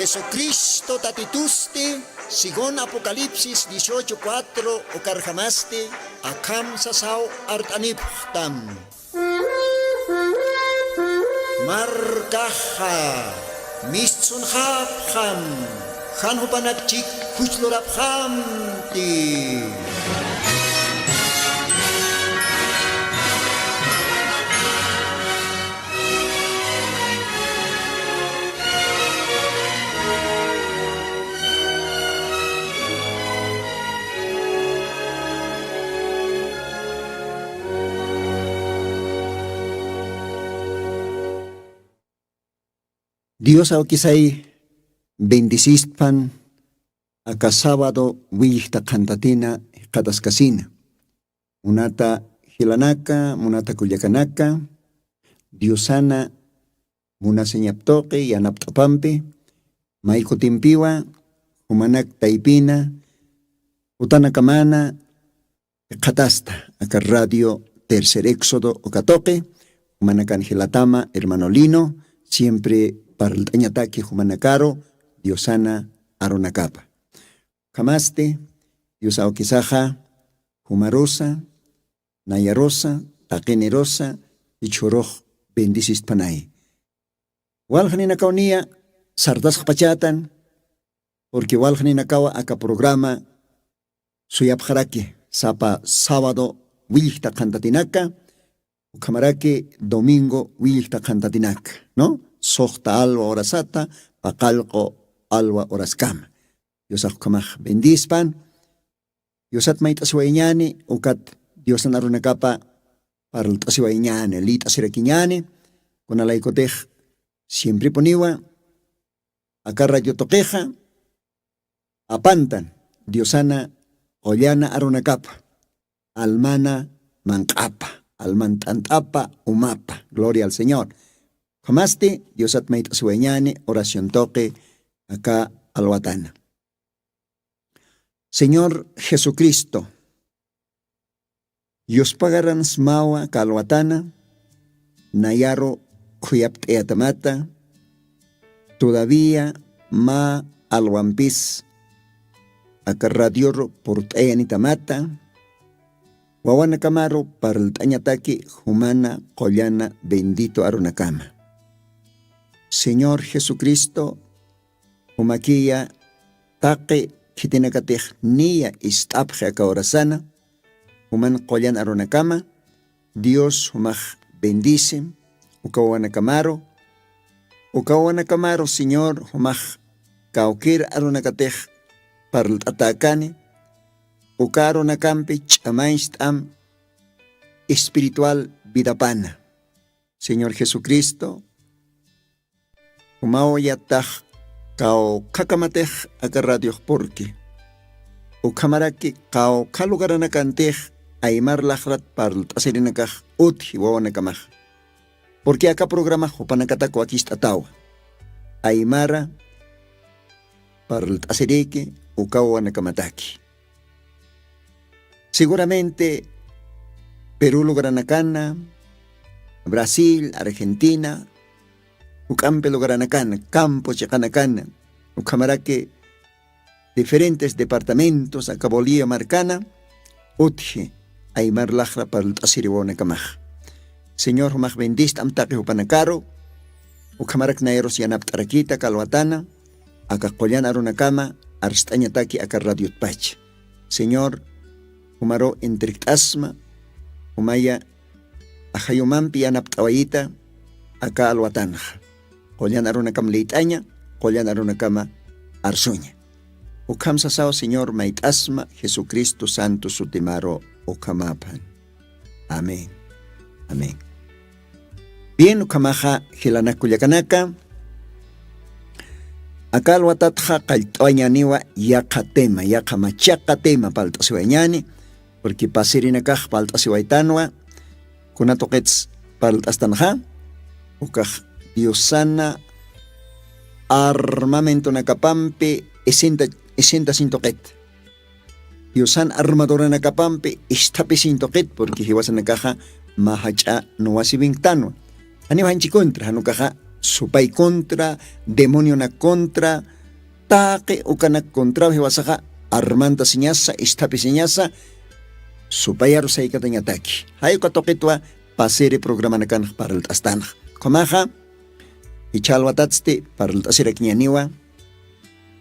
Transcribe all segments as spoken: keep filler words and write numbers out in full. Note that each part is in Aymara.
Jesucristo Tatitusti, según Apocalipsis dieciocho cuatro, ukarjamasti akham sasaw art'anipxtam. Markaxa mistsunxapxam, jan jupanak chik juchlurapxamti. Dios awkisay bendisistpan aka sábado willjta qhantatina jikataskasina. Munata jilanaka, munata kullakanaka, Diosana munasiñaptuqi yanapt'apampi, maykutimpiwa jumanak taypina jutanakamana jikatasta aka radio Tercer Éxodo ukatuqi, jumanakan jilatama hermano Lino, siempre parlt'añataki jumanakaru Diosana arunakapa. Ukhamasti Dios awkisaxa jumarusa, nayarusa, taqinirusa, jichhürux bendisistpanay. Walja ninakaw niya sartasxpachätan, porque walja ninakawa aka programa suyapxaraki sapa sábado willjta qhantatinaka, ukhamaraki domingo willjta qhantatinaka, ¿no? Suxta alwa horasata paqallqu alwa horaskama. Diosax ukhamax bendispan. Diosat mayt'asiwayñäni, ukat Diosan arunakapa parlt'asiwayñäni, liyt'asirakiñäni. Kunalaykutix siemprepuniwa aka radio tuqixa apantan Diosana qullana arunakapa, almana manq'apa, alman t'ant'apa, umapa. Gloria al Señor. Ukhamasti Diosat mayt'asiwayñäni oración tuqi aka alwatana. Señor Jesucristo, yuspagaransmawa aka alwatana, nayaru khuyapt'ayatamata, todavía mä alwampis aka radioru purt'ayanitamata, wawanakamaru parlt'añataki jumana qullana bendito arunakama. Señor Jesucristo, jumakiya taqi khitinakatix niya ist'apxi aka horasana, juman qullan arunakama, Dios jumax bendice uka wawanakamaru, uka wawanakamaru, Señor, jumax kawkir arunakatix parlt'atäkani, uka arunakampi ch'amañcht'am espiritual vidapana. Señor Jesucristo, jumaw yatax kawkhakamatix aka radiox purki. Ukhamaraki kawkha lugaranakantix aymar laxrat parlt'asirinakax utji wawanakamax. Porque aka programax jupanakatak wakist'atawa. Aymara parlt'asiriki uka wawanakamataki. Seguramente Perú lugaranakana, Brasil, Argentina, juk'ampi lugaranakana, campo chiqanakana, ukhamaraki diferentes departamentos aka Bolivia markana, utji aymar laxra parlt'asiri wawanakamax. Señor, jumax bendist'am taqi jupanakaru, ukhamarak nayarus yanapt'arakïta aka alwatana, aka qullan arunakama arst'añataki aka radiotpacha. Señor, jumaru entrejt'asma, jumaya ajayumampi yanapt'awayita aka alwatanxa. Qullan arunakam liyt'aña, qullan arunakama arsuña. Ukham sasaw Señor mayt'asma Jesucristo santo sutimaru ukhamapan. Amén. Amén. Bien, ukhamaxa jilanak kullakanaka, aka alwatatxa qallt'awañäniwa yaqha tema, yaqha machaqa tema palt'asiwañäni, porque pasirinakax palt'asiwaytanwa, kuna tuqits parlt'astanxa, ukax Diosana armamentonakapampi isinta, isinta sin tuqit. Diosan armaduranakapampi isthapisiñ tuqit, porque jiwasanakaxa mä jach'a nuwasiwinktanwa. Janiw janchi contra, jan ukaxa supay contra, demoniona contra, taqi ukanak contraw jiwasaxa armantasiñasa isthapisiñasa, supayaru saykatañataki jayuka tuqitwa. Pasiri programanakanx parlt'astanx, ukhamaxa ichalwatatsti parlt'asirakiñaniwa.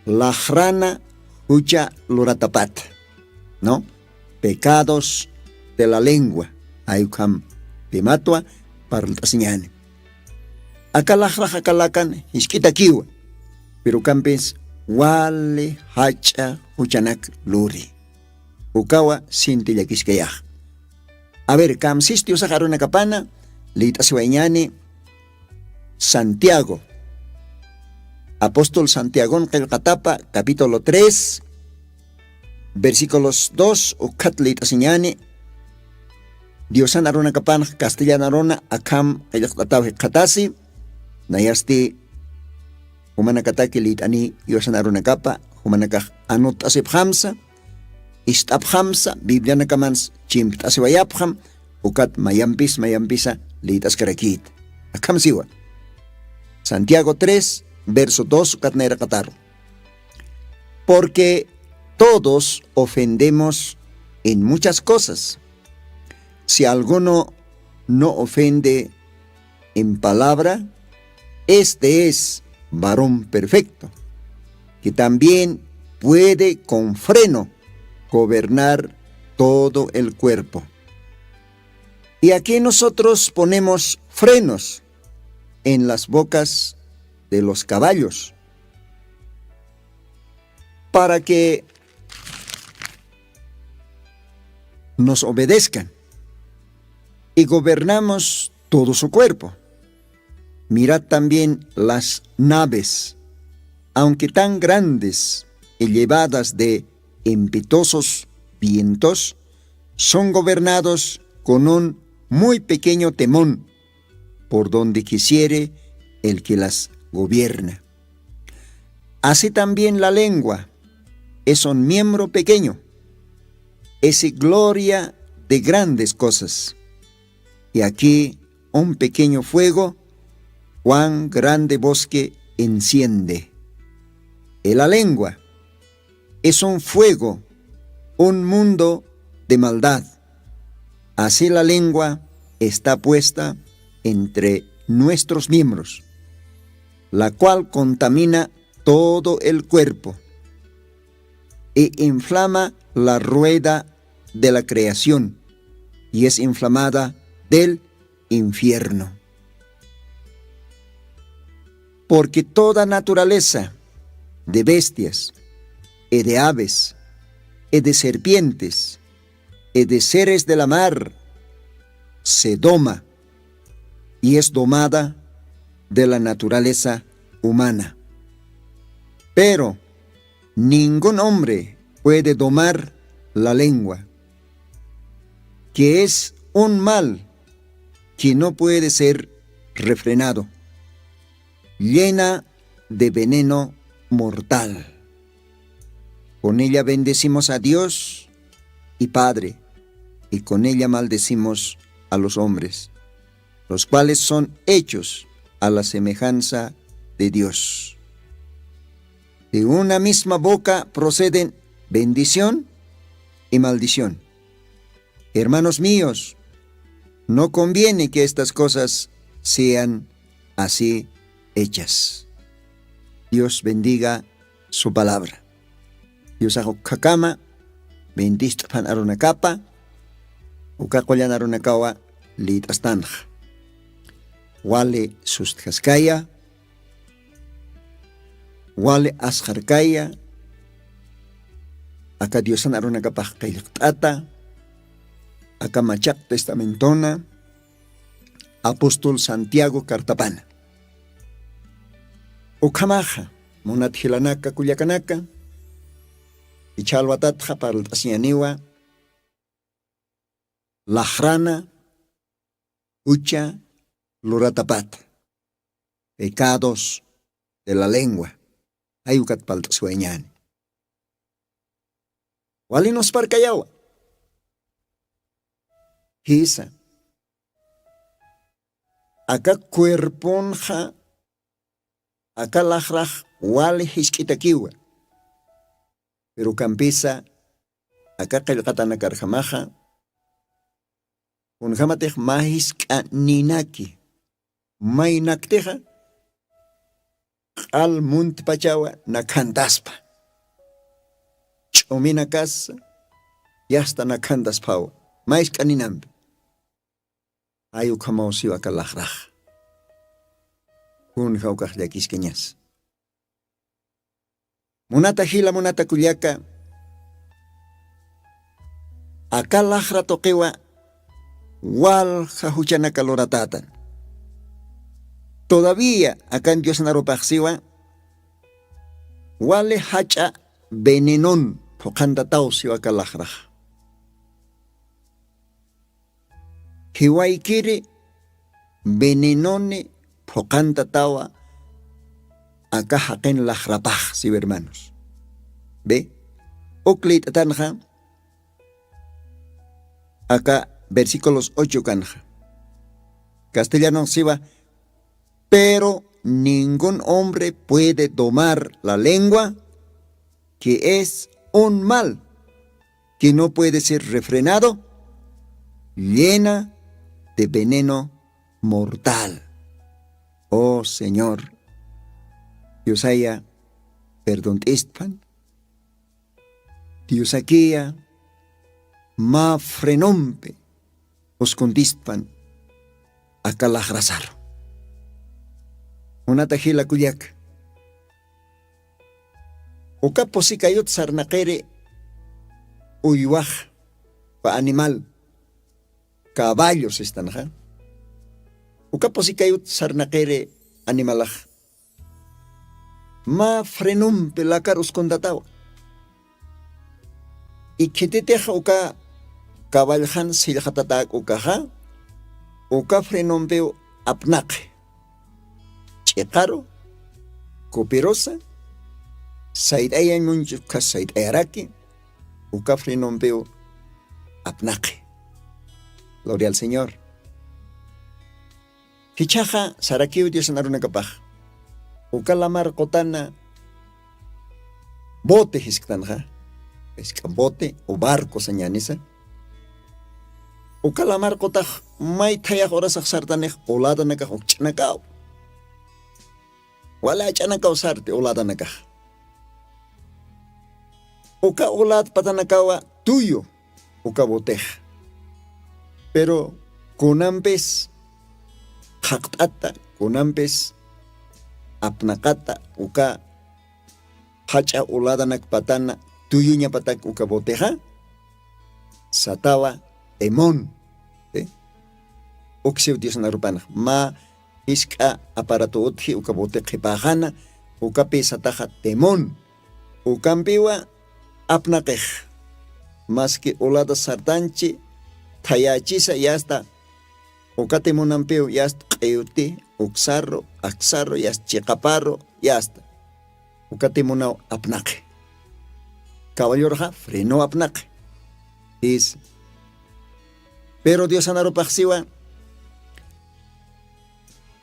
Laxrana jucha luratapata, no, pecados de la lengua, jayukham tematwa parlt'asiñani. Aka laxrax aka lakan jisk'itakiwa, pirukampis wali jach'a juchanak luri. Ukawa sinti llakiskayax. A ver, kamsisti usax arunakapana lït'asiwayñani. Santiago, apóstol santiagon qillqatapa capítulo tres, versículos dos ukkhat lït'asiñani. Diosan arunakapanax castellan aruna akham qillqt'ataw jikxatasi. Nayasti jumanakataki lït'ani diosan arunakapa, jumanakax anutt'asipxamsa, ist'apxamsa biblianakamans chimpt'asiwayapxam. Ukat mayampis mayampisa lït'askarakïta. Akham siwa santiago tres, verso dos ukat nayraqataru. Porque todos ofendemos en muchas cosas. Si alguno no ofende en palabra, este es varón perfecto, que también puede con freno gobernar todo el cuerpo. Y aquí nosotros ponemos frenos en las bocas de los caballos para que nos obedezcan y gobernamos todo su cuerpo. Mirad también las naves, aunque tan grandes y llevadas de impetuosos vientos, son gobernados con un muy pequeño timón por donde quisiere el que las gobierna. Así también la lengua es un miembro pequeño, es gloria de grandes cosas. Y aquí un pequeño fuego, cuán grande bosque enciende. Y la lengua es un fuego, un mundo de maldad. Así la lengua está puesta entre nuestros miembros, la cual contamina todo el cuerpo e inflama la rueda de la creación, y es inflamada del infierno. Porque toda naturaleza de bestias, y de aves, y de serpientes, y de seres de la mar, se doma y es domada de la naturaleza humana. Pero ningún hombre puede domar la lengua, que es un mal que no puede ser refrenado, llena de veneno mortal. Con ella bendecimos a Dios y Padre, y con ella maldecimos a los hombres, los cuales son hechos a la semejanza de Dios. De una misma boca proceden bendición y maldición. Hermanos míos, no conviene que estas cosas sean así hechas. Dios bendiga su palabra. Diosax ukhakama bendist'phan arunakapa, uka qullan arunakawa lït'astanxa. Wali sustjaskaya, wali asxarkaya, aka diosan arunakapax qillqt'ata, aka machaq testamentona, apóstol santiago cartapana. Ukhamaxa, munat jilanaka kullakanaka, ichha alwatatxa parlt'asiñaniwa laxrana jucha luratapata, pecados de la lengua, jayukat palt'asiwañani. Wali nusparkayawa. Jisa, aka cuerponxa Aka laxrax wali jisk'itakiwa. Piru kampisa aka qillqatanakarjamaxa kunjamatix mä jisk'a ninaki maynaktixa q'al muntpachawa nakhantaspa. Ch'uminakasa yasta nakhantasphawa. Mä jisk'a ninampi. Ay ukhamaw siwa aka laxrax. Kunja ukax llakiskañas? Munata jila munata kullaka, aka laxra tuqiwa walja juchanaka luratätan. Todavía akan diosnarupaxsiwa wali jach'a venenon phuqhantataw siwa aka laxrax. Jiwaykiri venenoni phuqhantatawa aka jaqin laxrapax siwa hermanos. Be, uk lït'atanxa aka versículos ocho kanxa castellanonx siwa, pero ningún hombre puede domar la lengua, que es un mal que no puede ser refrenado, llena de veneno mortal. Oh señor, diosaya, perdont'istpan. Diosakiya mä frenompi uskuntistpan aka laxrasaru. Munata jila kullaka, uka pusikayut sarnaqiri uywax pa animal caballo sistanxa, uka pusikayut sarnaqiri animalax mä frenompi lakar uskuntatawa. Ikhititix uka caballxan sillxatatäk ukaxa uka frenompiw apnaqi. Ch'iqaru, kupirusa, sayt'ayañ munchukha sayt'ayaraki uka frenompiw apnaqi. Gloria al señor. Jichhaxa sarakiw diosnarunakapax uka lamar qutana bote jisktanxa, isk'a bote o barco sañanisa. Uka lamar qutax maythayax urasax sartanix uladanakax ukch'nakaw. Wala ach'anakaw sarti uladanakax. Uka ulad patanakawa tuyu uka botex. Pero kunampis qhaqt'ata, kunampis apnaqata uka jach'a uladanak patana tuyuñapatak uka botexa satawa temón. Uksiw diosnarupanax mä jisk'a aparatu utji uka bote qhipäxana. Ukapi sataxa temón. Ukampiwa apnaqix maski ulada sartanchi thayächisa yasta. Uka temonampiw yasta q'iwti uksarru aksarru yasta chiqaparru yasta. Uka temonaw apnaqi. Caballorxa frenow apnaqi. Is pero diosanarupaxsiwa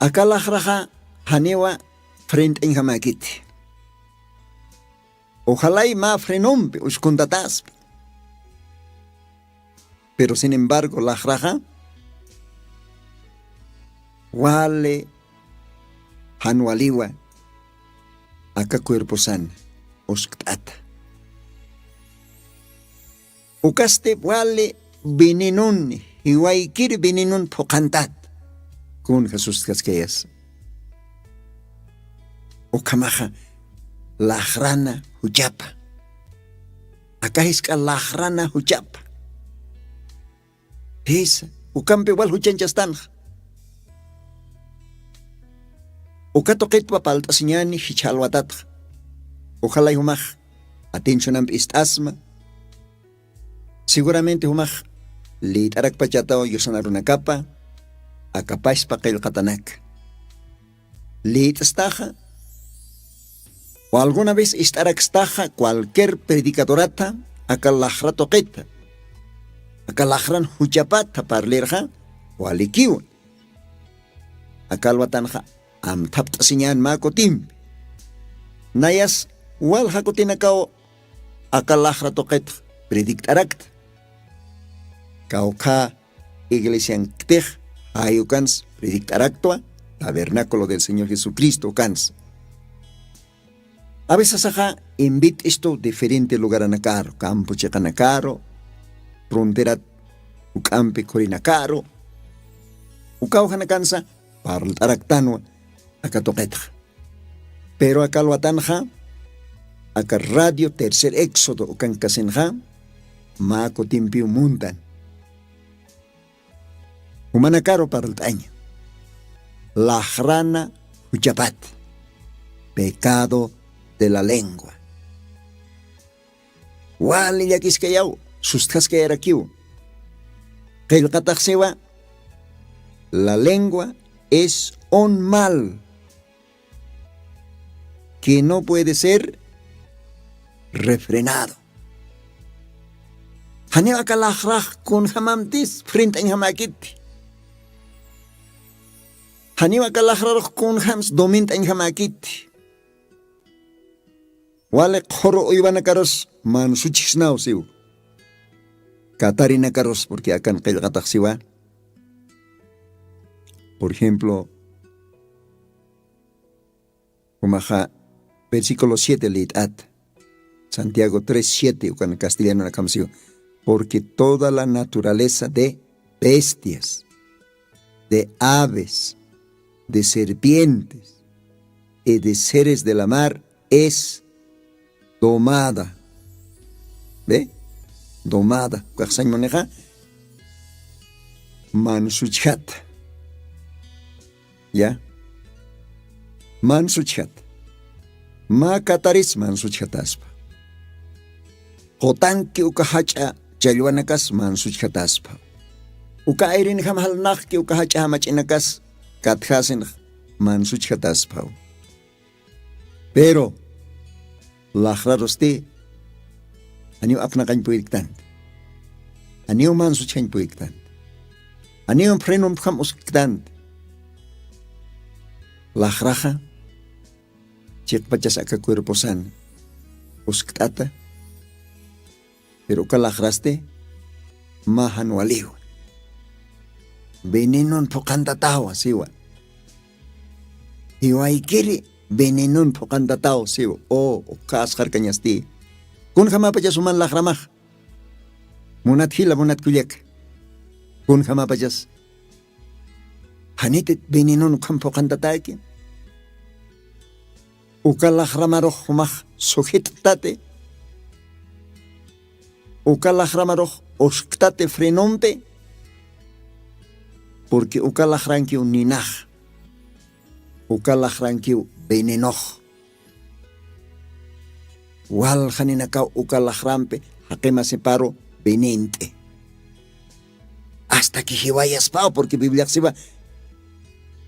aka laxraxa janiwa frent'añjamäkiti. Uxalay mä frenompi uskuntataspi. Pero sin embargo laxraxa wali jan waliwa aka cuerposan uskt'ata. Ukasti wali venenon jiwaykir venenon phuqhantat. Kun jesús kaskayas ukhamaxa laxrana juchapa. Aka jisk'a laxrana juchapa. Jisa ukampi wal juchanchastanxa. Uka tuqitwa palt'asiñani jichha alwatatxa. Uxalay jumax atinchunampi ist'asma. Seguramente jumax lït'arakpachataw yusanarunakapa akapaspa qillqatanaka. Lït'staxa o alguna vez ist'arakstaxa cualquier predicadorata aka laxra tuqita aka laxran juchapata parlirxa walikiwa. Aka alwatanxa amthapt'asiñän mä kutimpi. Nayas walja kutinakaw aka laxra tuqitx predikt'arakta. Kawkha iglesiankktix jayukans predikt'araktwa tabernáculo del señor jesucristo kans. Aveces axa invit'istu diferente lugaranakaru campo chiqanakaru fronterat juk'ampi khurinakaru ukawjanakansa parlt'araktanwa. Aka tuqitxa pero aka alwatanxa aka radio tercer éxodo ukankasinxa mä kutimpiw muntan. Jumanakaru parlt'aña laxrana juchapat pecado de la lengua. Wali llakiskayaw sustjaskayarakiw. Qillqataxsiwa la lengua es un mal que no puede ser refrenado. Janiw aka laxrax kunjamamtis frint'añjamäkiti. Janiw aka laxrarux kunjams domint'añjamäkiti. Wali qhuru uywanakarus mansuchjsnaw siw. Katarinakarus porque akan qillqataxsiwa. Por ejemplo, jumaxa versículo siete lït'at santiago tres siete ukan castellanonakhamsiw. Porque toda la naturaleza de bestias, de aves, de serpientes y de seres de la mar es domada. ¿Ve? Domada ukaxsañ maneja mansuchjata. Ya mansuchjata. Mä kataris mansuchjataspa. Qutanki uka jach'a challwanakas mansuchjataspa. Uka ayrinjam jalnaqki uka jach'a jamach'inakas katjasinx mansuchjataspaw. Pero laxrarusti janiw apnaqañ puyriktanti. Janiw mansuchjañ puyriktanti. Janiw phrenumpham uskiktanti. Laxraxa chiqpachas aka cuerposan uskt'ata. Pero uka laxrasti mä jan waliwa. Venenon phuqhantatawa siwa. Jiwaykiri venenon phuqhantataw siwa. O ukha asqharkañasti. Kunjamapachas uman laxramax munat jila munat kullaka. Kunjamapachas janitit venenon ukham phuqhantataki. Uka laxramarux jumax sujit'tati. Uka laxramarux usktati frenompi. Porque uka laxrankiw ninax. Uka laxrankiw venenox. Waljaninakaw uka laxrampi jaqimasiparu venent'i. Asta que jiwayaspaw porque bibliaxsiwa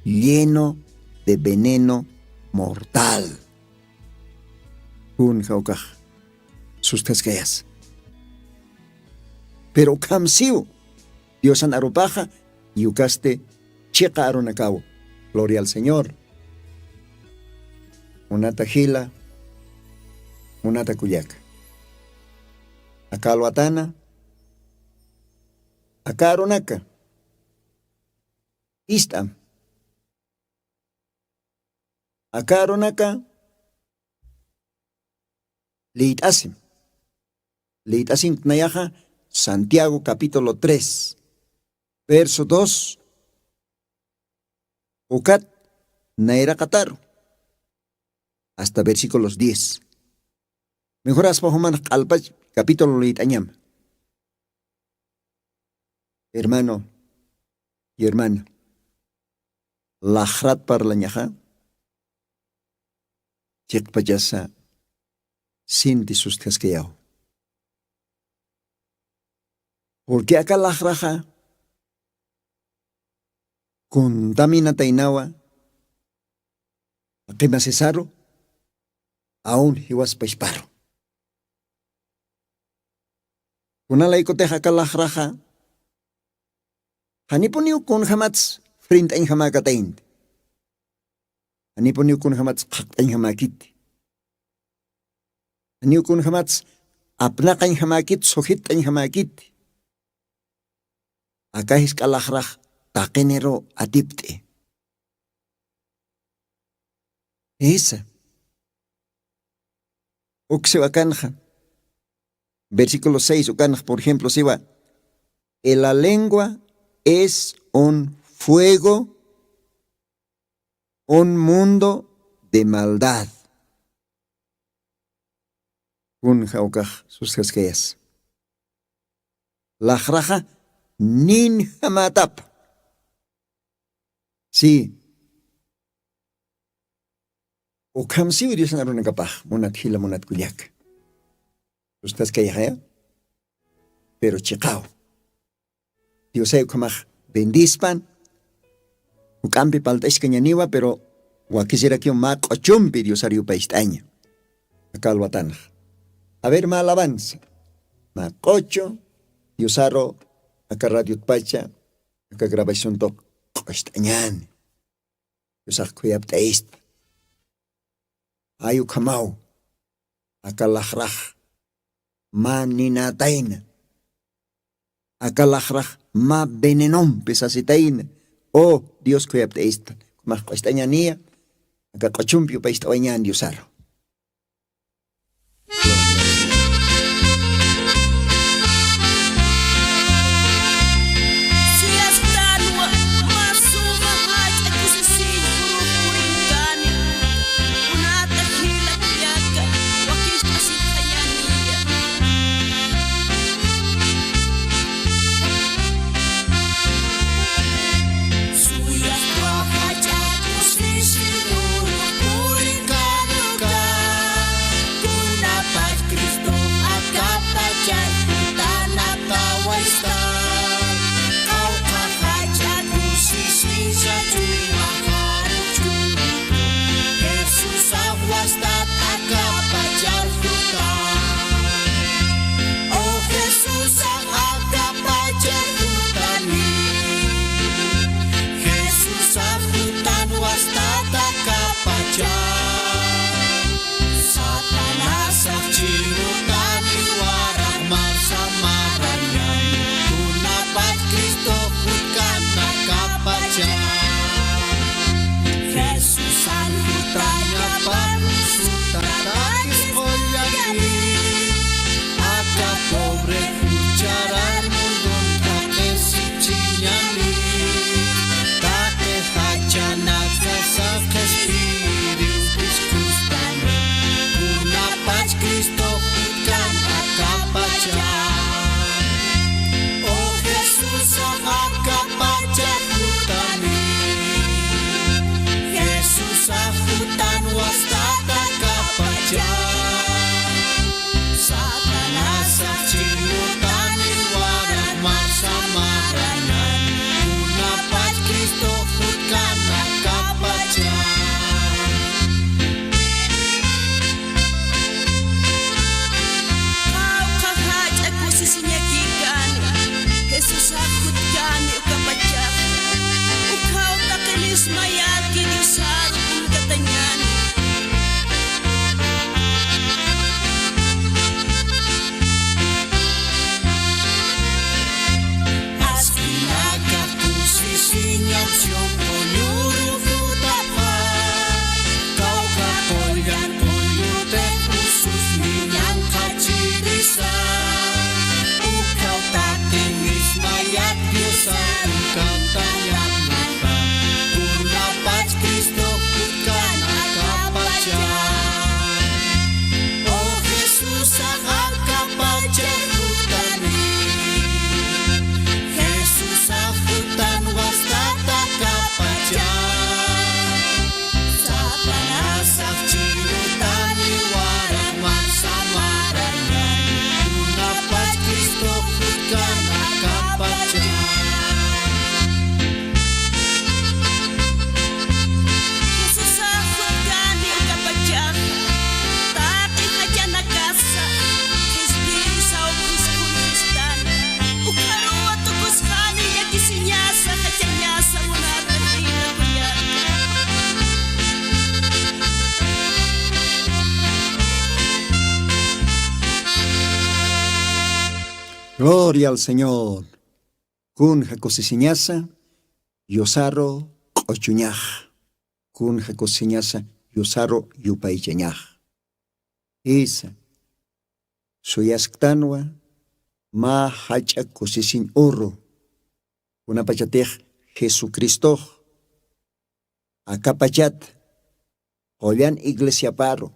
lleno de veneno mortal. Kunja ukax susthaskayas. Pero ukhamsiw diosan arupaxa yukasti chiqa arunakaw. Gloria al señor. Munata jila munata kullaka. Aka alwatana aka arunaka ist'am. Aka arunaka liyt'asim. Liyt'asimtnayaxa santiago capítulo tres verso dos ukat nayraqataru hasta versículos diez. Mejoraspa jumanx q'alpach capítulo liyt'añama. Hermano y hermana, laxrat parlañaxa chiqpachasa sinti susthaskayaw. Porque aka laxraxa contaminataynawa aqimasisaru aun jiwaspachparu. Kunalaykutix aka laxraxa janipuniw kunjamats frint'añjamäkataynti. Janipuniw kunjamats qhaqt'añjamäkiti. Janiw kunjämatsa apnaqañjamäkit, sujitt'añjamäkit. Aka jisk'a laxrax taqiniru atipt'i. Jisa. Uksiw akanxa. Versículo seis ukanxa, por ejemplo, siwa: "Y la lengua es un fuego, un mundo de maldad". Kunja ukax suskaskayas. Laxraxa ninjamätapa. Sí. Ukhamsiw Diosan arunakapax, munat jila, munat kullaka. Suskaskayxaya. Pero chiqaw. Diosay ukhamax bendispan. Juk'ampi palt'askañaniwa, pero wakisirakiw mä q'uchumpi Diosar yupaycht'aña. Aka alwatanxa. A ver, mä alabanza. Mä q'uchu Diosaru aka radiotpacha, aka grabaciontuq q'ucht'añäni. Diosax khuyapt'ayista. Ay ukhamaw. Aka laxrax mä ninätayna. Aka laxrax mä venenompi sasitayna. O Dios khuyapt'ayista. Ukhamax q'ucht'añäniya. Aka q'uchumpi yupaycht'awañän Diosaru. Gloria al Señor. Kunja kusisiñasa yusaru q'uchuñax. Kunja kusisiñasa yusaru yupaychañax. Isa, suyasktanwa mä jach'a kusisiñ uru. Kunapachatix jesucristox akapachat qullan iglesiaparu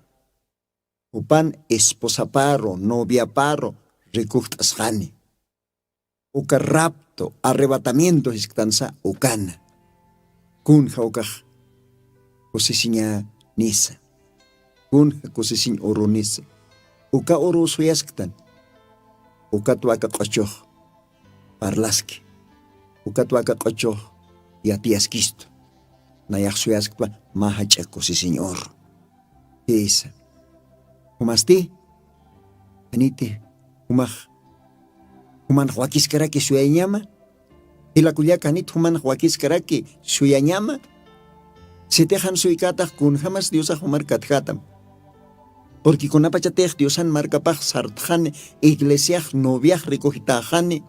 jupan esposaparu noviaparu rikuxt'asxani. Uka rapto arrebatamiento jisktansa ukana. Kunja ukax kusisiña nisa. Kunja kusisiñ uru nisa. Uka uru suyasktan. Ukatwa aka q'uchux parlaski. Ukatwa aka q'uchux yatiyaskistu. Nayax suyasktwa mä jach'a kusisiñ uru. Jisa. Jumasti janiti jumax jumanx wakiskaraki suyañama. Jila kullaka janit jumanx wakiskaraki suyañama. Sitix jan suykätax kunjämas diosax jumar katjätam. Purqui kunapachatix diosan markapax sartxani iglesiax noviax rikujitäxani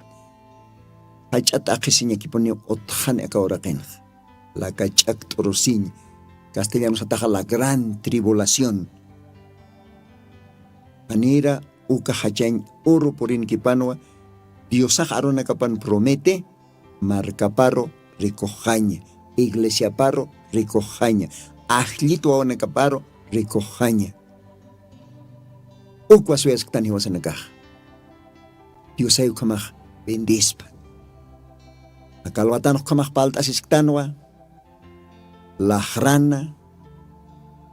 jach'a t'aqhisiñakipuniw utxani aka uraqinxa. Laka ch'akt'urusiñ castellanusataxa la gran tribulación. Janira uka jachañ uru purinkipanwa diosax arunakapan promete markaparu rikuxxaña iglesiaparu rikuxxaña ajllit wawanakaparu rikuxxaña. Ukwa suyasktan jiwasanakax diosay ukhamax bendespa. Akalwatan ukhamax palt'asisktanwa laxrana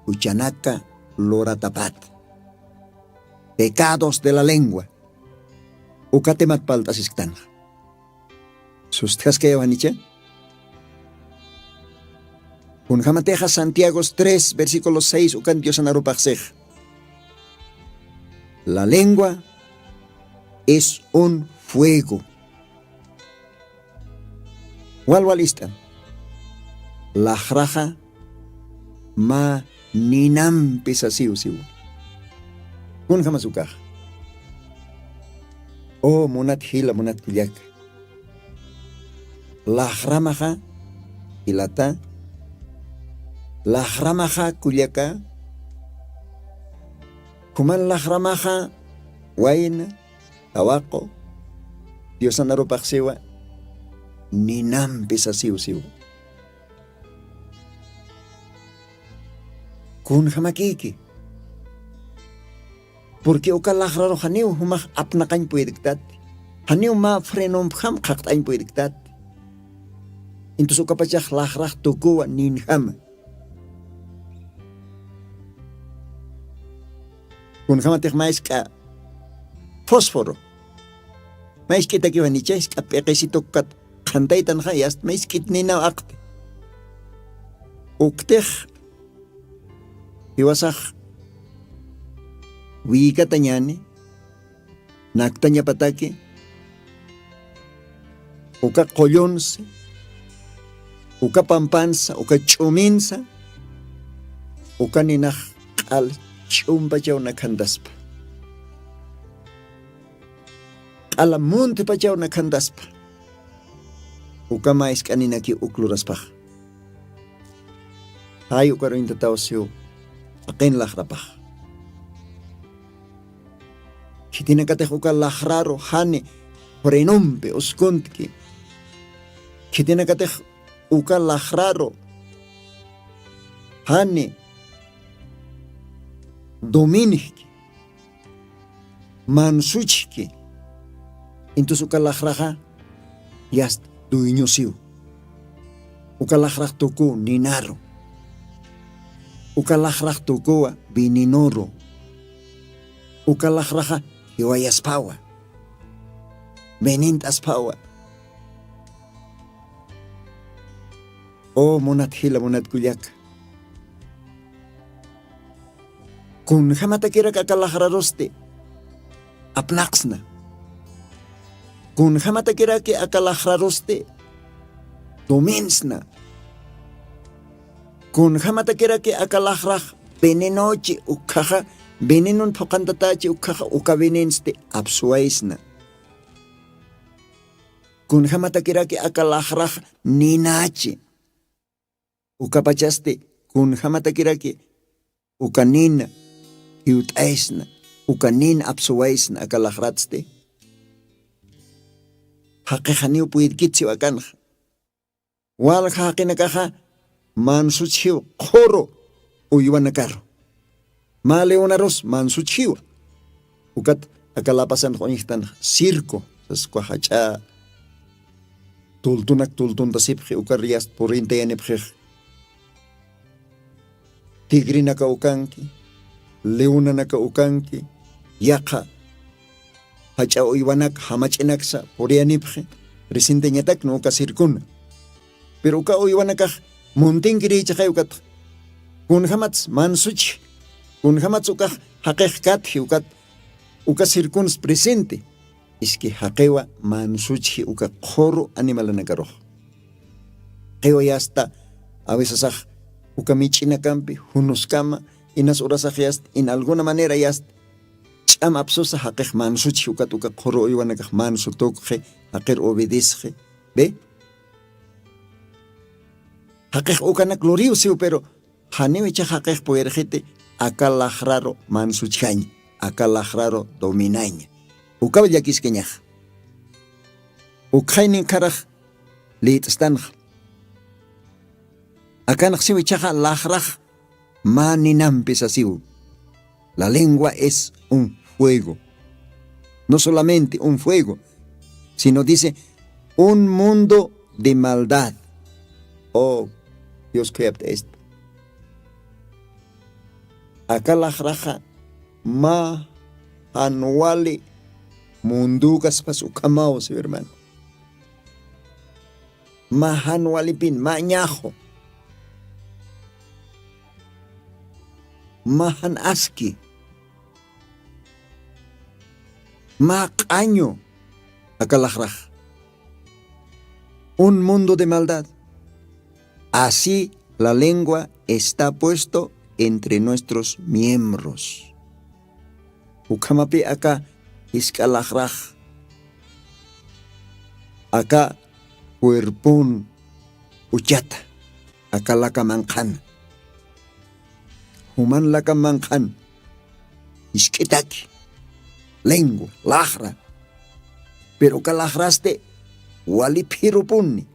juchanaka luratapat pecados de la lengua. Uka temat palt'asisktanxa sustjaskayawanicha. Kunjamatixa santiagos tres versículo seis ukan diosanarupaxsix. La lengua es un fuego. Walwal ist'an laxraxa mä ninampi sasiw siwa. Kunjamas ukaxa o munat jila munat kullaka laxramaxa jilata laxramaxa kullaka juman laxramaxa wayna tawaqu diosanarupaxsiwa ninampi sasiw siwa. Kunjamakiki purqui uka laxraru janiw jumax apnaqañ puyirktati janiw mä frenompjam qhaqt'añ puyirktati. Intus ukapachax laxrax tukuwa ninjama. Kunjamatix mä isk'a fósforo mä isk'itakiw janicha isk'a p'iqisitukkat qhantaytanxa yast mä isk'it ninaw aqti. Uktix jiwasax wiykatañani naktañapataki uka qullunsa uka pampansa uka ch'uminsa uka ninax q'al ch'umpachaw nakhantaspa q'ala muntpachaw nakhantaspa. Uka mä isk'aninaki uk luraspax jay ukaruñtataw siw aqin laxrapax. Khitinakatix uka laxraru jani frenompi uskuntki khitinakatix uka laxraru jani dominjki mansuchki. Intus uka laxraxa yast dueñosiw uka laxrax tukuw ninaru uka laxrax tukuwa venenoru uka laxraxa jiwayaspawa venent'aspawa. O munat jila munat kullaka kunjamatakirak aka laxrarusti apnaqsna kunjamatakirak aka laxrarusti tuminsna kunjamatakirak aka laxrax venenochi ukkhaxa venenon phuqantatachi ukkhaxa uka venensti apsuwaysna. Kunjamatakiraki aka laqrax ninachi? Ukapachasti kunjamatakiraki uka nina jiwt'aysna, uka nina apsuwaysna aka laqratsti? Jaqixaniw puyrkitsiw akanxa. Walja jaqinakaxa mansuchjiw qhuru uywanakaru. Mä leonarus mansuchjiwa. Ukat akalapasan q'uñjtan circo saskwa jach'a tultunak tultuntasipxi ukariyast purintayanipxix. Tigrinaka ukanki, leonanaka ukanki, yaqha jach'a uywanak jamach'inaksa puriyanipxi. Presenteñatakna uka circona. Pero uka uywanakax muntinkirïchaxay ukatxa. Kunjamats mansuchji? Kunjamats ukax jaqix katji ukat uka circuns presente? Iski jaqiwa mansuchji uka qhuru animalanakarux. Qiwa yasta awisasax uka mich'inakampi junuskama inas urasax yasta in alguna manera yasta ch'am apsusa jaqix mansuchji ukat uka qhuru uywanakax mansu tukxi jaqir obedesxi. Be jaqix ukanak luriw siw pero janiw ichax jaqix puyirxiti aka laqraru mansuchjaña, aka laqraru dominaña. Ukaw llakiskañaxa. Ukxaynin kharax lït'stanxa. Akanaxsiw ichaxa laqrax mä ninampi sasiw. La lengua es un fuego. No solamente un fuego, sino dice un mundo de maldad. Oh, dios khuyapt'aysta. Aka laqraxa mä jan wali munduw kaspas ukhamaw siw hermano. Mä jan walipin mä ñaxu, mä jan aski, mä q'añu. Aka laqrax un mundo de maldad. Así la lengua está puesto entre nuestros miembros. Ukhamapi aka jisk'a laqrax aka cuerpon uchata aka laka manqhan, juman laka manqhan jisk'itaki lengua laqra. Pero uka laqrasti wali phirupuni.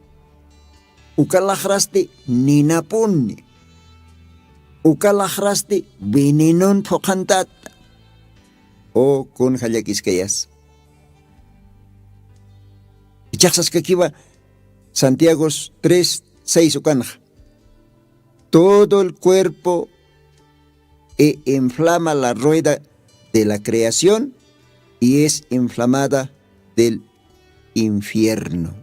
Uka laqrasti ninapuni. Uka laqrasti venenon phuqhantata. O kunja llakiskayas? Ichaxsaskakiwa santiagos tres seis ukanxa. Todo el cuerpo e inflama la rueda de la creación y es inflamada del infierno.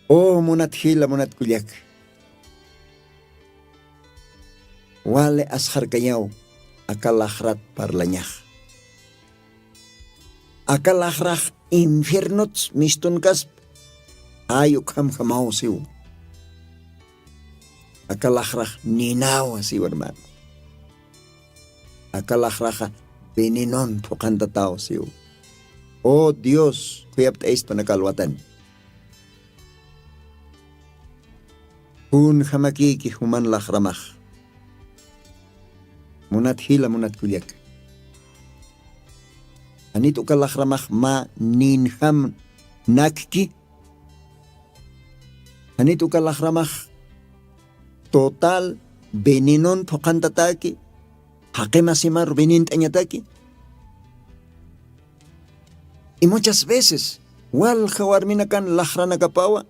O munat jila munat kullak, wali asxarkañaw aka laqrat parlañax. Aka laqrax infiernots mistunkasp. Ay ukham jamaw siw. Aka laqrax ninawa siw hermano. Aka laqraxa venenon phuqhantataw siw. O dios khuyapt'ayspanaka alwatan. Jun jamakiki juman laqramax? Munat jila munat kullaka, janit uka laqramax mä ninjam nakki? Janit uka laqramax total venenon phuqhantataki? Jaqimasimaru venent'añataki? Y muchas veces walja warminakan laqranakapawa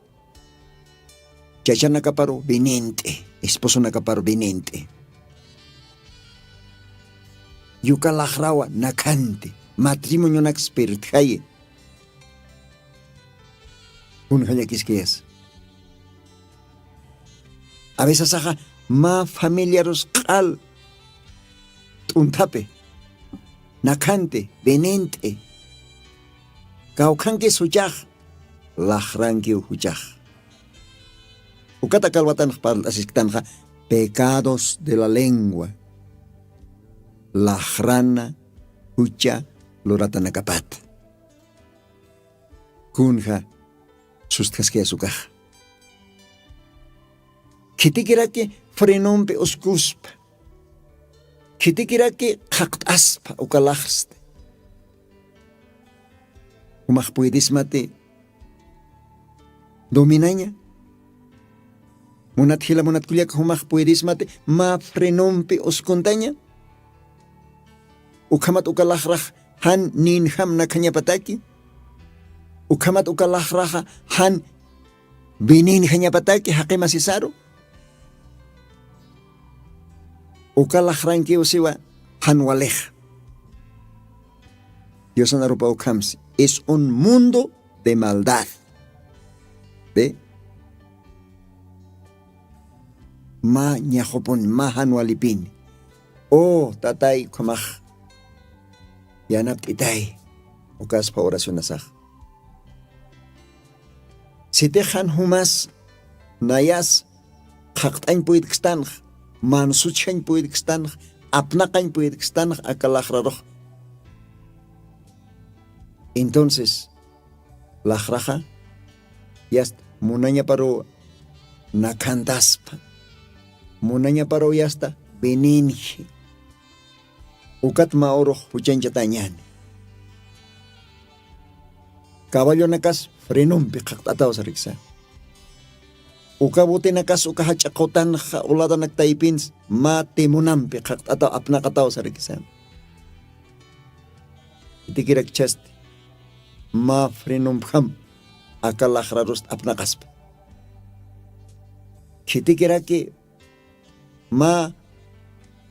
chachanakaparu vinint'i, esposonakaparu vinint'i. Yuka laqrawa nakhanti matrimonionaksa pirtjayi. Kunja llakiskayas? Avesasaxa mä familiarus q'al t'unthapi nakhanti vinint'i. Kawkhankis juchax laqrankiw juchax. Ukata kalwatanx parlt'asisktanxa pecados de la lengua, laqrana jucha luratanakapata. Kunja sustkaskayasukaxa? Khitikiraki frenompi uskuspa, khitikiraki qhaqt'aspa ukalaxrsti. Umax puydismati dominaña? Munat jila munat kullaka, umax puydismati ma frenompi uskuntaña? Ukhamat ukalaxrax jan ninjam nakhañapataki? Ukhamat ukalaxraxa jan vininjañapataki jaqimasisaru? Ukalaxrankiw siwa jan walixa. Diosanarupa ukhamsi es un mundo de maldad. Ve, ma ñaxupun ma jan walipini. O tatay ukhamax yanapt'itay. Ukaspa oracionasax sitixan jumas nayas qhaqt'añ puydkstanx, mansuchjañ puydkstanx, apnaqañ puydkstanx akalaxrarux. Entonces laxraxa yasta munañaparuw nakhantaspa, munañaparuw yasta vininji. Ukat mä urux juchañchatañani. Caballonakas frenompi qhaqt'ataw sariksa. Uka botinakas uka jach'a qutanxa uladanak taypins mä timunampi qhaqt'ataw apnaqataw sariksa. Khitikirakchasti mä frenompjam aka laxrarust apnaqaspa. Khitikiraki mä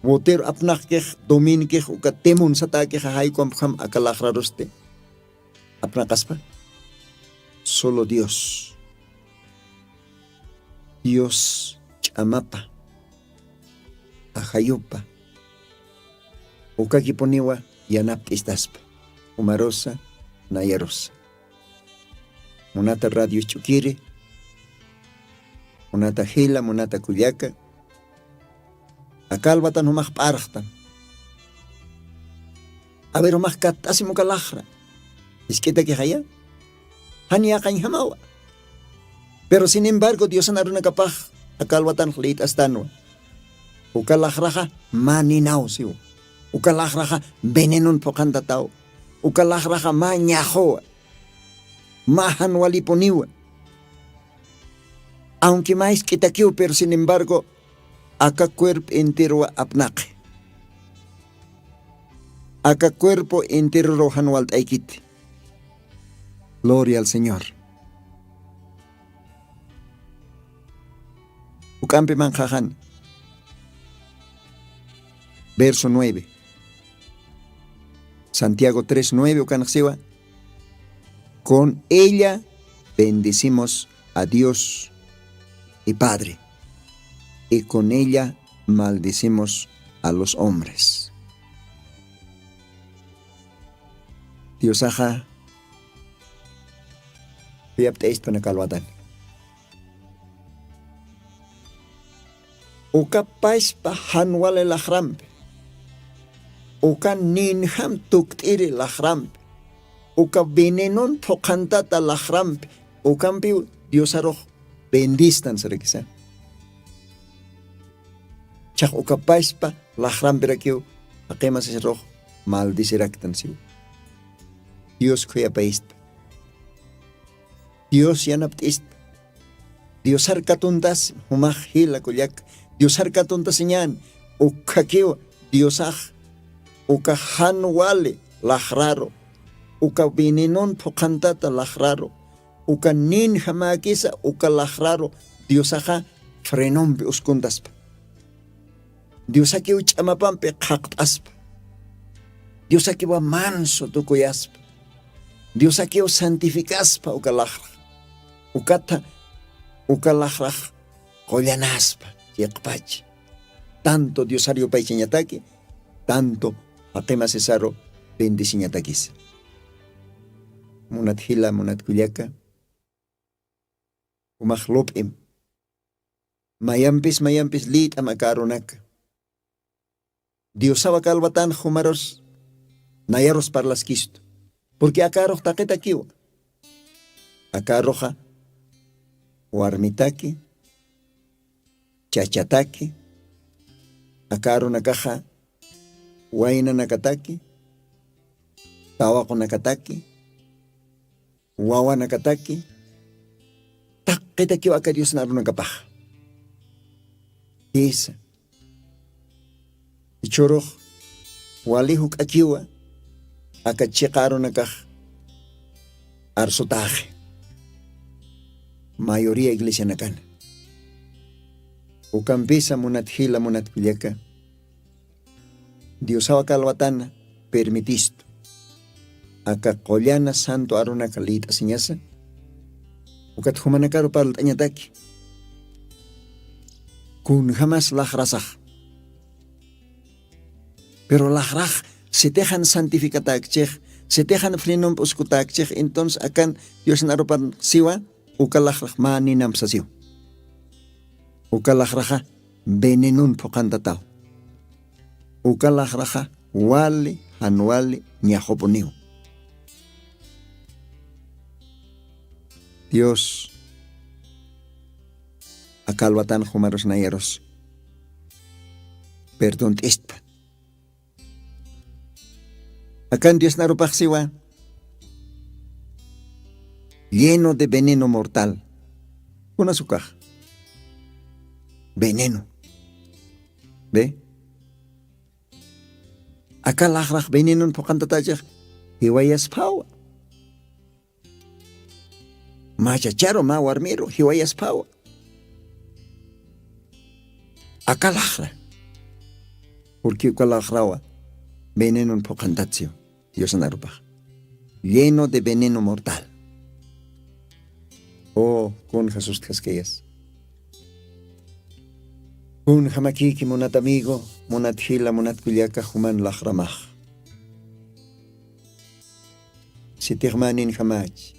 botero apnaqkix dominkix uka timun satäkixa jaykuampjam aka laxrarusti apnaqaspa? Solo dios, dios ch'amapa, ajayupa, ukakipuniwa yanapt'istaspa. Umarusa, nayarusa, munata radio ch'ukiri, munata jila munata kullaka, aka alwatan jumax p'arxtan. A ver jumax katt'asim uka laxra isk'itakixaya, jan yaqañjamawa. Pero sin embargo diosan arunakapax aka alwatanx lït'astanwa. Uka laxraxa mä ninaw siwa. Uka laxraxa venenon phuqhantataw. Uka laxraxa mä ñaxuwa, mä jan walipuniwa. Aunque mä isk'itakiw pero sin embargo aka cuerpo enterowa apnaqi. Aka cuerpo enteroruw jan walt'aykiti. Gloria al señor. Uk'ampi manqhaxan verso nueve, santiago tres nueve ukanxsiwa. Con ella bendecimos a dios y padre, y con ella maldecimos a los hombres. Diosaxa piyapt'ayspanaka alwatani. Uka paspa jan wali laxrampi, uka ninjam tukt'iri laxrampi, uka venenon phuqhantata laxrampi, ukampiw diosarux bendistan sarakisa. Chax uka paspa laxrampirakiw jaqimasisarux maldiciraktan siw. Dios khuyapaysta, dios yanapt'ista. Diosar katuntas jumax jila kullak, diosar katuntasiñan. Ukhakiw diosax uka jan wali laxraru, uka venenon phuqhantata laxraru, uka ninjamäkisa uka laxraru diosaxa frenompi uskuntaspa. Diosakiw ch'amapampi qhaqt'aspa. Diosakiwa manso tukuyaspa. Diosakiw santifikaspa uka laxrax. Ukata uka laxrax qullanaspa chiqpachi. Tanto diosar yupaychañataki, tanto jaqimasisaru bendisiñatakisa. Munat jila munat kullaka, jumax lup'im. Mayampis mayampis lït'am aka arunaka. Diosaw aka alwatanx jumarus nayarus parlaskistu. Purqui aka arux taqitakiwa. Aka aruxa warmitaki, chachataki, aka arunakaxa waynanakataki, tawaqunakataki, wawanakataki, taqitakiw aka Diosna arunakapax. Jisa. Jichhürux wali juk'akiwa aka chiqa arunakax arsutaxi. Mayoría iglesianakana. Ukampisa munat jila, munat kullaka, Diosaw aka alwatana permitistu. Aka qullana santo arunaka lït'asiñasa, ukat jumanakaru parlt'añataki. Kunjamas laxrasax. Pero laxrax sitixan santificatäkchix, sitixan frenump uskutäkchix, entonces akan Diosna arupan siwa, uka laxrax mä ninamp sasiw. Uka laxraxa venenon phuqhantataw. Uka laxraxa wali jan wali ñaxupuniw. Dios aka alwatan jumarus nayarus perdont'istpa. Akan Diosna arupax siwa, lleno de veneno mortal. Kunas ukax? Veneno. ¿Ve? Aka laxrax venenon phuqhantatächix, jiwayasphawa. Mä chacharu, mä warmiru jiwayasphawa. Aka laxra. Porque uka laxrawa venenon phuqhantatsiw Diosna arupax. Lleno de veneno mortal. Oh, kunja sustjaskayas. Kunjamakïki munat amigo, munat jila, munat kullaka, juman laxramax. Sitix mä ninjamächi,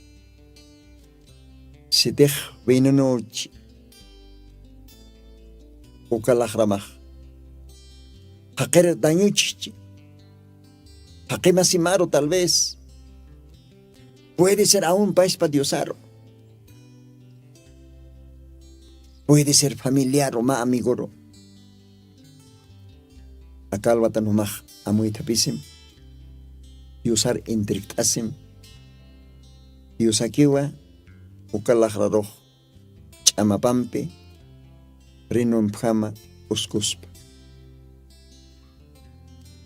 sitix venenochi, uka laxramax jaqir dañuchixchi. Jaqimasimaru tal vez. Puede ser aun paspa Diosaru. Puede ser familiaru, mä amigoru. Aka alwatan jumax amuythapisim, Diosar entrekt'asim. Diosakiwa uka laxrarux ch'amapampi rinumphama uskuspa.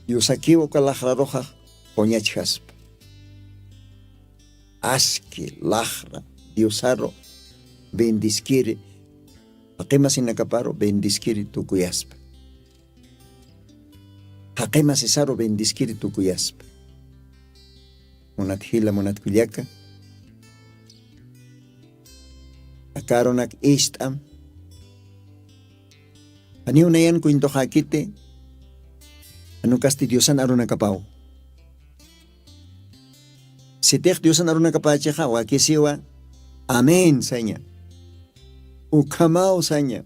Diosakiwa uka laxraruxa quñachjaspa. Aski laxra Diosaru bendiskiri, jaqimasinakaparu bendiskiri tukuyaspa. Jaqimasisaru bendiskiri tukuyaspa. Munat jila, munat kullaka, aka arunak ist'am. Janiw nayan cuentoxäkiti, jan ukasti Diosan arunakapaw. Sitix Diosan arunakapächixa wakisiwa, amén saña. Ukhamaw saña.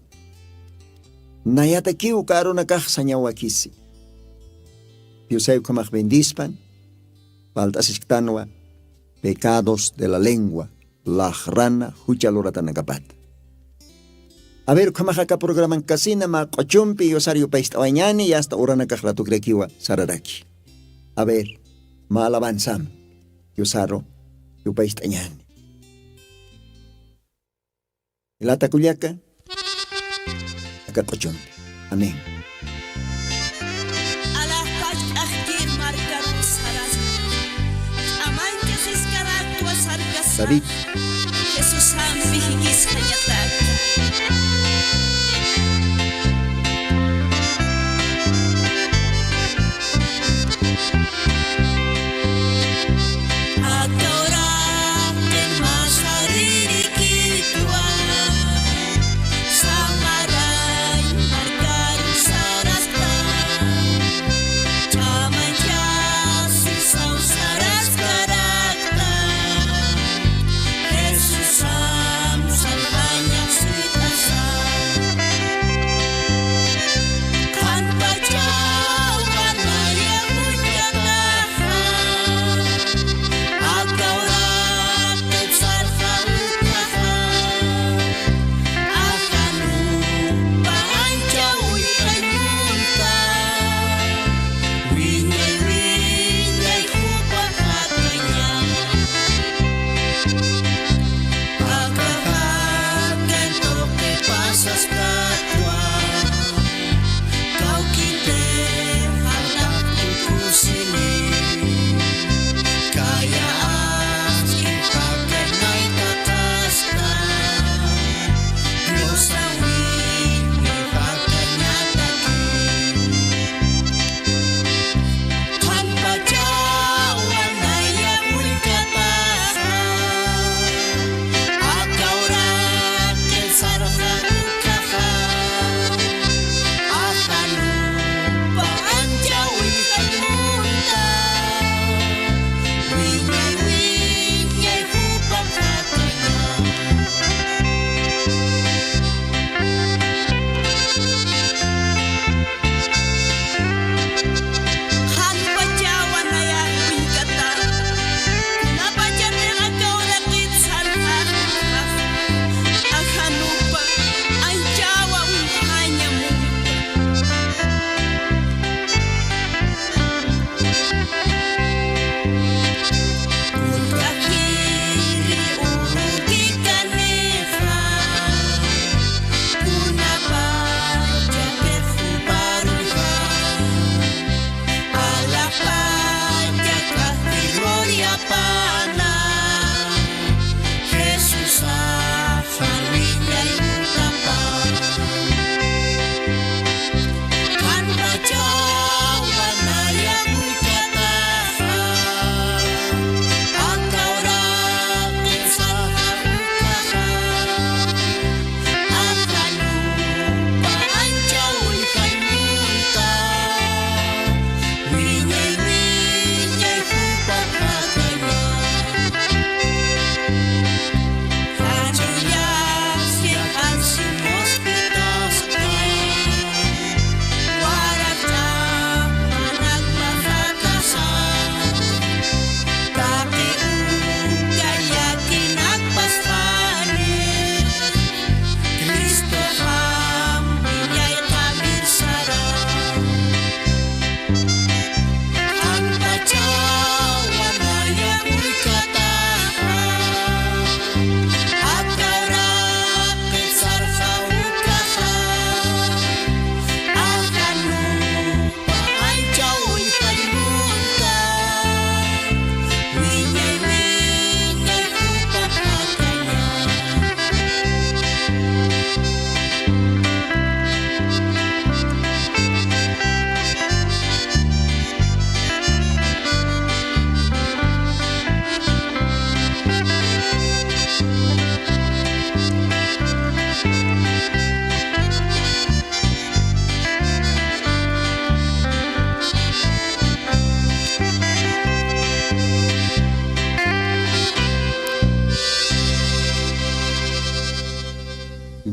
Nayatakiw uka arunakax sañaw wakisi. Diosay ukhamax bendispan, palt'asisktanwa, pecados de la lengua, laxrana jucha luratanakapata. A ver, ukhamax aka programankasina mä q'uchumpi Diosar yupayst'awañäni, y hasta uranakax ratukirakiwa sararaki. A ver, mä alabanzam Diosaru yupayst'añäni. Jilata kullaka, aka q'uchumpi. Amén. Alaxpach k'axkir markarus saraspa. Ch'amañchasiskarakwa sarkaspa. David. Jesusampi jikisqañatak. Aka uraqin masaririkitwa, Samaray markaru saraspa, ch'amañchasi sawsaraskarakta, Jesusam salvañaksitasa.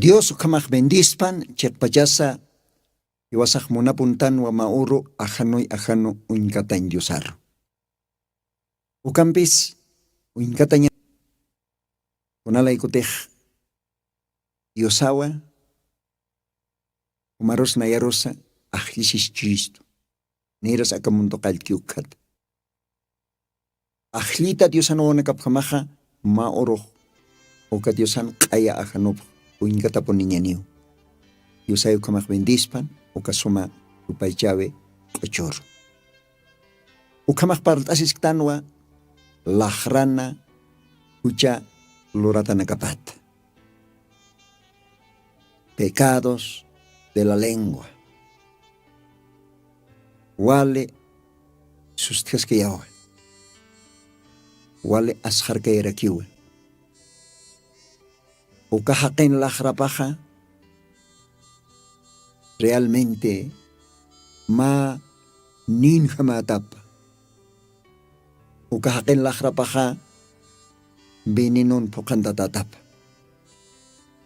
Dios ukhamax bendispan. Chiqpachasa iwasax munapuntanwa ma uru ajanuy ajanu uñkatañ diosaru. Ukampis uñkataña kunalaykutix diosawa umarus nayarusa ajllisis chuyistu. Niras aka mundu qallki ukkhat ajllita diosan wawanakapjamaxa ma urux uka diosan q'aya ajanupx uñkatapuniñaniw. Diosay ukhamax bendispan uka suma rupaychawi q'uchuru. Ukhamax parlt'asisktanwa laxrana jucha luratanakapata. Pecados de la lengua. Wali sustkaskayawa. Wali asxarkayarakiwa. Uka jaqin laxrapaxa realmente mä ninjamätapa. Uka jaqin laxrapaxa venenon phuqhantatätapa.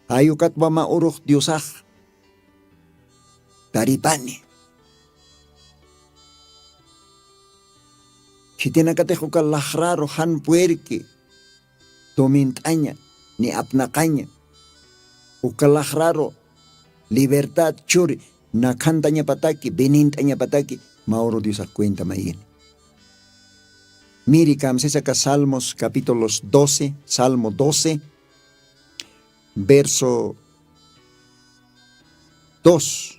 Jay ukatwa mä urux diosax taripani. Khitinakatix uka laxraru jan puerki tumint'aña ni apnaqaña. Uka laxraru libertad churi nakhantañapataki venint'añapataki. Mä uru diosax cuenta mayini. Miri kamsisaka salmos capítulos doce salmo doce verso dos,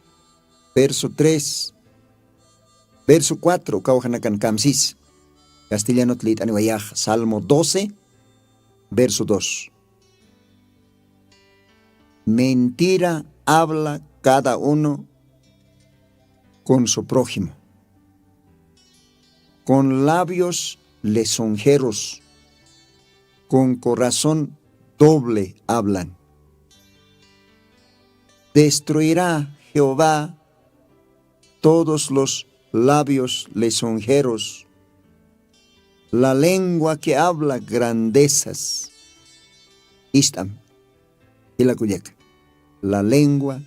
verso tres, verso cuatro kawjanakan kamsis. Castellanot lït'aniwayax salmo doce verso dos. Mentira habla cada uno con su prójimo, con labios lisonjeros, con corazón doble hablan. Destruirá jehová todos los labios lisonjeros, la lengua que habla grandezas. Ist'am jilakullaka, la lengua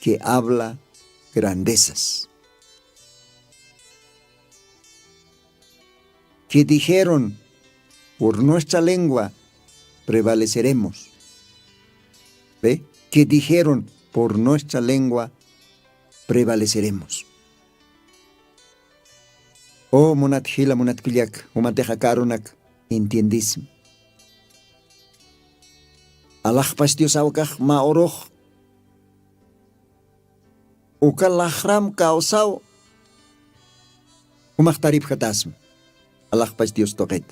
que habla grandezas. Que dijeron, por nuestra lengua prevaleceremos. Ve que dijeron, por nuestra lengua prevaleceremos. O munat jila munat kullak jumatixa karunak entiendismi. Alaxpas dios awkax mä urux uka laxram kawsaw jumax taripjatasmi. Alaxpas dios tuqit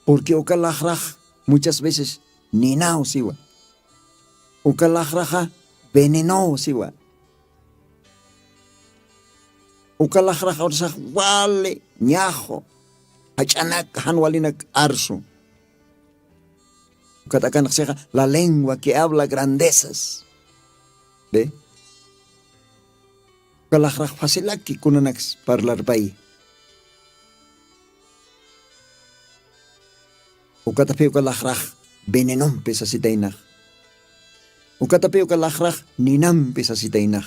purqui uka laxrax muchas veces ninaw siwa. Uka laxraxa venenow siwa. Uka laxrax ursax wali ñaxu jach'anak jan walinak arsu. Ukat akanxsixa la lengua que habla grandezas. Be uka laxrax facilaki kunanaks parlarpay. Ukatapi uka laxrax venenompi sasitaynax. Ukatapi uka laxrax ninampi sasitaynax.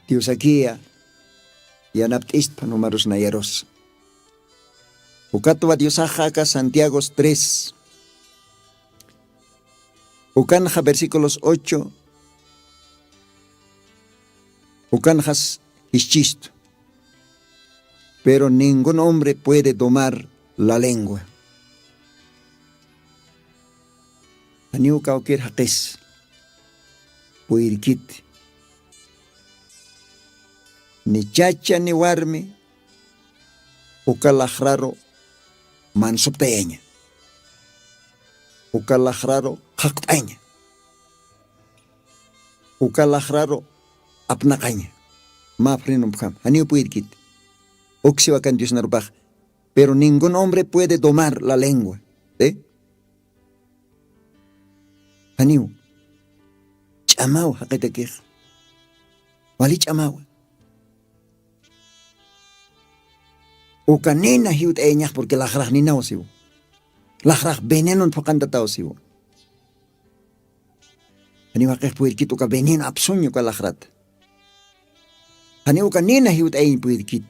Diosakiya yanapt'istpa numarus nayarus. Ukatwa diosaxa aka santiagos tres ukanxa versículos ocho ukanxas jischistu. Pero ningún hombre puede domar la lengua. Janiw kawkir jaqis puyrkiti ni chacha ni warmi uka laxraru mansuptayaña. Uka laxraru qhaqt'aña. Uka laxraru apnaqaña. Mä frinumpjam janiw puyrkiti. Uksiwakan diosnarupax. Pero ningún hombre puede domar la lengua. Janiw ch'amaw jaqitakixa. Wali ch'amawa. Uka nina jiwt'ayañax purqui laxrax ninaw siwa. Laxrax venenon phuqantataw siwa. Janiw jaqix puyrkit uka veneno apsuñ uka laxrata. Janiw uka nina jiwt'ayiñ puyrkit.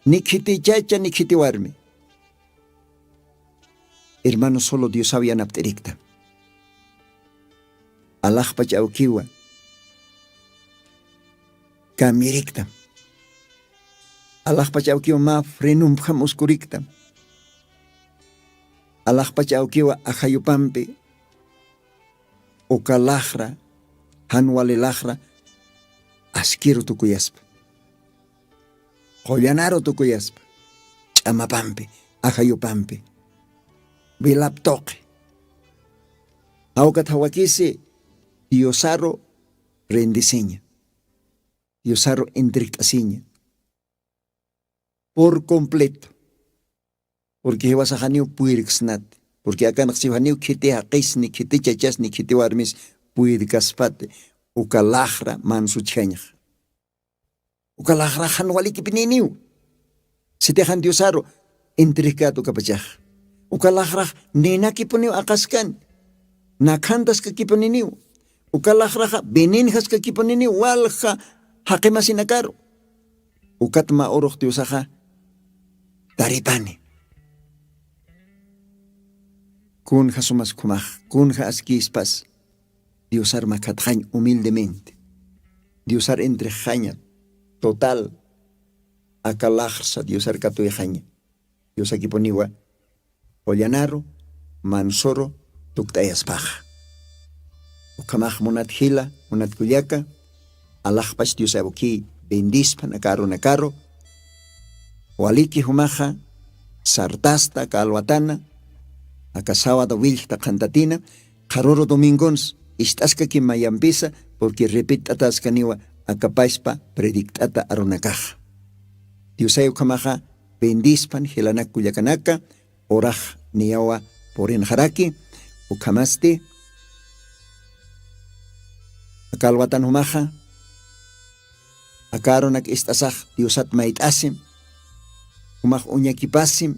Ni khiti chacha ni khiti warmi. Hermano solo diosaw yanapt'irikta. Alaxpach awkiwa kamyiriktam. Alaxpach awkiwa mä frenumpjam uskuriktam. Alaxpach awkiwa ajayupampi uka laxra jan wali laxra askiru tukuyaspa. Qullanaru tukuyaspa ch'amapampi ajayupampi. Vilap tuqi jawkat jawakisi diosaru rendisiña. Diosaru entregt'asiña por completo. Purqui jiwasaxaniw puyrksnati purqui akanxsiwxaniw khiti jaqisni khiti chachasni khiti warmis puyrkaspati. Uka laxra mansuchjañxa uka laxraxan walikipininiw. Sitixan diosaru entregkat ukapachax uka laxrax ninakipuniw aqaskan. Nakhantaskakipuniniw uka laxraxa veninjaskakipuniniw walja jaqimasinakaru. Ukat mä urux diosaxa taripani. Kunja sumas khumax kunja askispas diosar makhatxañ humildemente. Diosar entrexaña total aka laxrsa diosar katuyxaña. Diosakipuniwa qullanaru mansuru tukt'ayaspaxa. Ukhamax munat jila munat kullaka alaxpach diosawki bendispan aka arunakaru. Waliki jumaxa sartasta aka alwatana aka sawada willkta qhantatina qharuru domingons ist'askaki mayampisa purqui repit'ataskaniwa aka paspa predikt'ata arunakaxa. Diosay ukhamaxa bendispan jilanak kullakanaka urax niyawa purinxaraki. Ukhamasti aka alwatan jumaxa aka arunak ist'asax diosat mayt'asim jumax uñakipasim.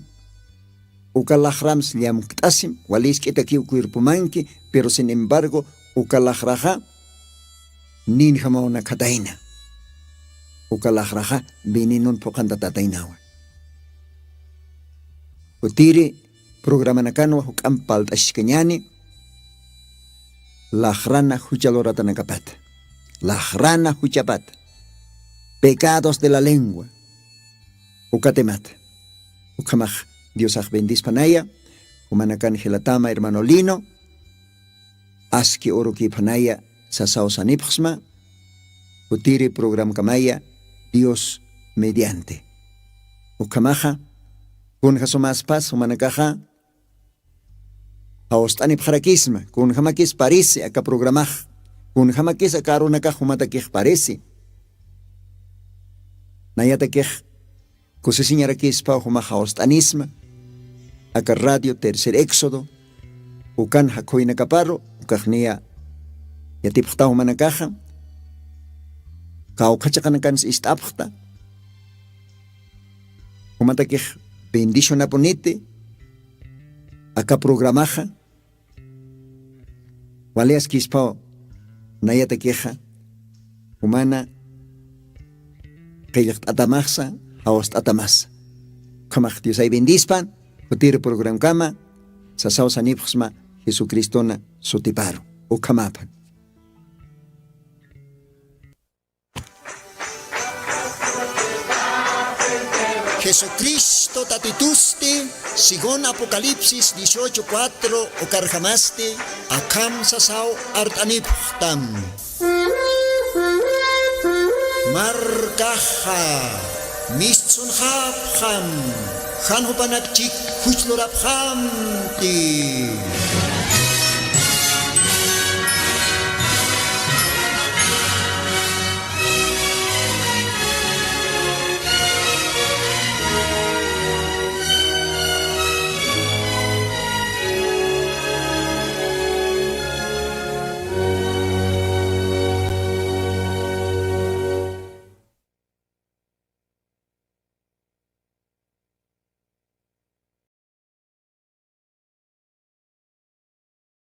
Uka laxrams llamkt'asim walisk'itakiw cuerpomanki. Pero sin embargo uka laxraxa ninjamaw nakhatayna. Uka laxraxa venenon phuqantatataynawa. Utiri programanakanwa juk'amp palt'achiskañani laxrana jucha luratanakapata laxrana juchapata pecados de la lengua. Ukatemata ukhamax diosax bendispanaya. Jumanakan jilatama hermano lino aski urukiphanaya sasaw sanipxsma. Jutiri programkamaya dios mediante. Ukhamaxa kunja sumaspas jumanakaxa jawst'anipxarakisma kunjamakis parisi aka programax kunjamakis aka arunakax jumatakix parisi. Nayatakix kusisiñarakispaw jumax jawst'anisma aka radio tercer éxodo ukan jakhuynakaparu ukaxniya yatipxtaw jumanakaxa kawkhachaqanakansi ist'apxta. Jumatakix bendicionapuniti aka programaxa wali askispaw nayatakixa jumana qillqt'atamaxsa jawst'atamasa. Ukhamax diosay bendispan jutir programkama sasaw sanipxsma jesucristona sutiparu. Ukhamapan jesucristo tatitusti según apocalipsis dieciocho cuatro ukarjamasti akham sasaw art'anipxtam. Markaxa mistsunxapxam jan jupanakchik juchlurapxamti.